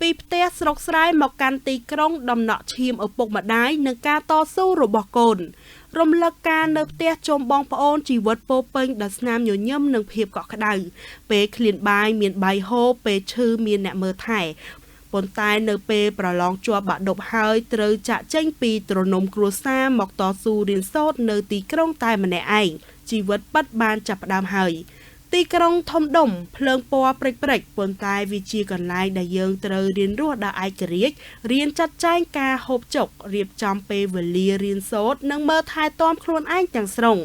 ពីផ្ទះស្រុកស្រែមកកាន់ទីក្រុងដំណក់ឈាមឪពុកម្ដាយនិងការតស៊ូរបស់កូន រំលឹកការនៅផ្ទះជុំបងប្អូនជីវិតពោរពេញដោយស្នាមញញឹមនិងភាពកក់ក្ដៅពេលឃ្លានបាយមានបាយហូបពេលឈឺមានអ្នកមើលថែប៉ុន្តែនៅពេលប្រឡងជាប់បាក់ឌុបហើយត្រូវចាក់ចេញពីទ្រនំគ្រួសារមកតស៊ូរៀនសូត្រនៅទីក្រុងតែម្នាក់ឯងជីវិតពិតបានចាប់ផ្ដើមហើយទីក្រុងធំដុំភ្លើងពណ៌ព្រិចៗប៉ុន្តែវាជាកន្លែងដែលយើងត្រូវរៀនរស់ដោយឯករាជ្យរៀនចាត់ចែងការហូបចុករៀបចំពេលវេលារៀនសូត្រនិងមើលថែទាំខ្លួនឯងទាំងស្រុង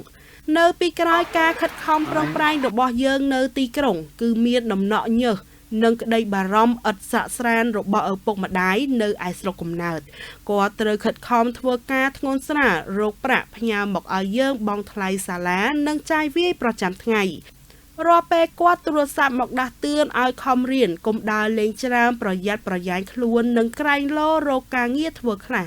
នៅពីក្រោយការខិតខំប្រឹងប្រែងរបស់យើងនៅទីក្រុងគឺមានដំណក់ញើសនិងក្តីបារម្ភឥតសាក់ស្រានរបស់ឪពុកម្ដាយនៅឯស្រុកកំណើតគាត់ត្រូវខិតខំធ្វើការធ្ងន់ស្រាលរកប្រាក់ផ្ញើមកឲ្យយើងបង់ថ្លៃសាលានិងចាយវាយប្រចាំថ្ងៃរាល់ពេលគាត់ទូរស័ព្ទមកដាស់តឿនឲ្យខំរៀនកុំដើរលេងច្រើនប្រយ័ត្នប្រយែងខ្លួននិងក្រែងលោរកការងារធ្វើខ្លះ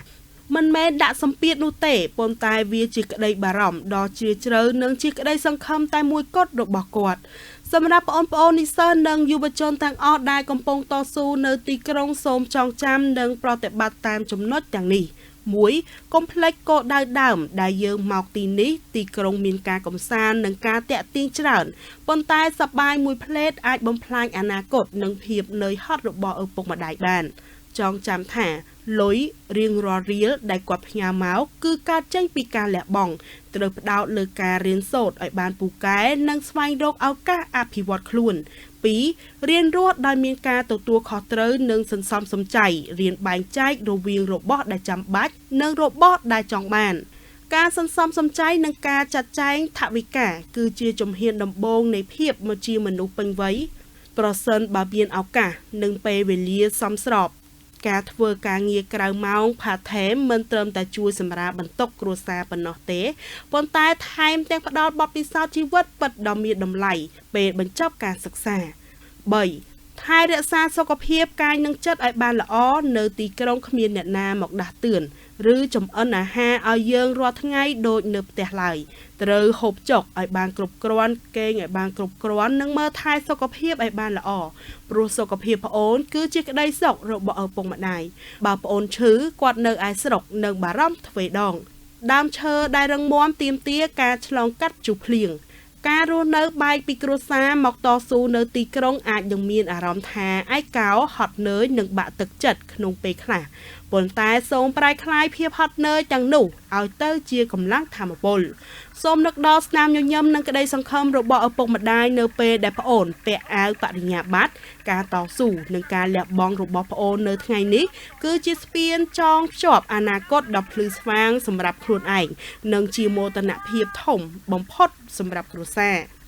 មិនមែនដាក់សម្ពាធនោះទេប៉ុន្តែវាជាក្តីបារម្ភដ៏ជ្រាលជ្រៅនិងជាក្តីសង្ឃឹមតែមួយគត់របស់គាត់សម្រាប់បងប្អូននិស្សិតនិងយុវជនទាំងអស់ដែលកំពុងតស៊ូនៅទីក្រុងសូមចងចាំនិងប្រតិបត្តិតាមចំណុចទាំងនេះ1កុំភ្លេចគោលដៅដើមដែលយើងមកទីនេះទីក្រុងមានការកំសាន្តនិងការតាក់ទាញច្រើនប៉ុន្តែសប្បាយមួយភ្លែតអាចបំផ្លាញអនាគតនិងភាពនឿយហត់របស់ឪពុកម្ដាយបានចងចាំថាលុយរៀងរាល់រៀលដែលគាត់ផ្ញើមកគឺកើតចេញពីការលះបង់ត្រូវផ្ដោតលើការរៀនសូត្រឲ្យបានពូកែនិងស្វែងរកឱកាសអភិវឌ្ឍខ្លួន2រៀនរស់ដោយមានការទទួលខុសត្រូវនិងសន្សំសំចៃរៀនបែងចែករវាងរបស់ដែលចាំបាច់និងរបស់ដែលចង់បានការសន្សំសំចៃនិងការចាត់ចែងថវិកាគឺជាជំហានដំបូងនៃភាពមកជាមនុស្សពេញវ័យប្រសិនបើមានឱកាសនិងពេលវេលាសមស្របការធ្វើការងារក្រៅម៉ោង part time មិនត្រឹមតែជួយសម្រាលបន្ទុកគ្រួសារប៉ុណ្ណោះទេប៉ុន្តែថែមទាំងផ្ដល់បទពិសោធន៍ជីវិតពិតដ៏មានតម្លៃពេលបញ្ចប់ការសិក្សា3ថែរក្សាសុខភាពកាយនិងចិត្តឲ្យបានល្អនៅទីក្រុងគ្មានអ្នកណាមកដាស់តឿនឬចំអិនអាហារឲ្យយើងរាល់ថ្ងៃដូចនៅផ្ទះឡើយត្រូវហូបចុកឲ្យបានគ្រប់គ្រាន់គេងឲ្យបានគ្រប់គ្រាន់និងមើលថែសុខភាពឲ្យបានល្អព្រោះសុខភាពប្អូនគឺជាក្តីសុខរបស់ឪពុកម្ដាយបើប្អូនឈឺគាត់នៅឯស្រុកនឹងបារម្ភទ្វេដងដើមឈើដែលរឹងមាំទាមទារការឆ្លងកាត់ជុះភ្លៀងការរស់នៅបែកពីគ្រួសារមកតស៊ូនៅទីក្រុងអាចនឹងមានអារម្មណ៍ថាឯកោហត់នឿយនិងបាក់ទឹកចិត្តក្នុងពេលខ្លះប៉ុន្តែសូមប្រែក្លាយភាពហត់នឿយទាំងនោះឲ្យទៅជាកម្លាំងថាមពលសូមនឹកដល់ស្នាមញញឹមនិងក្តីសង្ឃឹមរបស់ឪពុកម្ដាយនៅពេលដែលប្អូនពាក់អាវបរិញ្ញាបត្រការតស៊ូនិងការលះបង់របស់ប្អូននៅថ្ងៃនេះគឺជាស្ពានចងភ្ជាប់អនាគតដ៏ភ្លឺស្វាងសម្រាប់ខ្លួនឯងនិងជាមោទនភាពធំបំផុតសម្រាប់គ្រួសារ។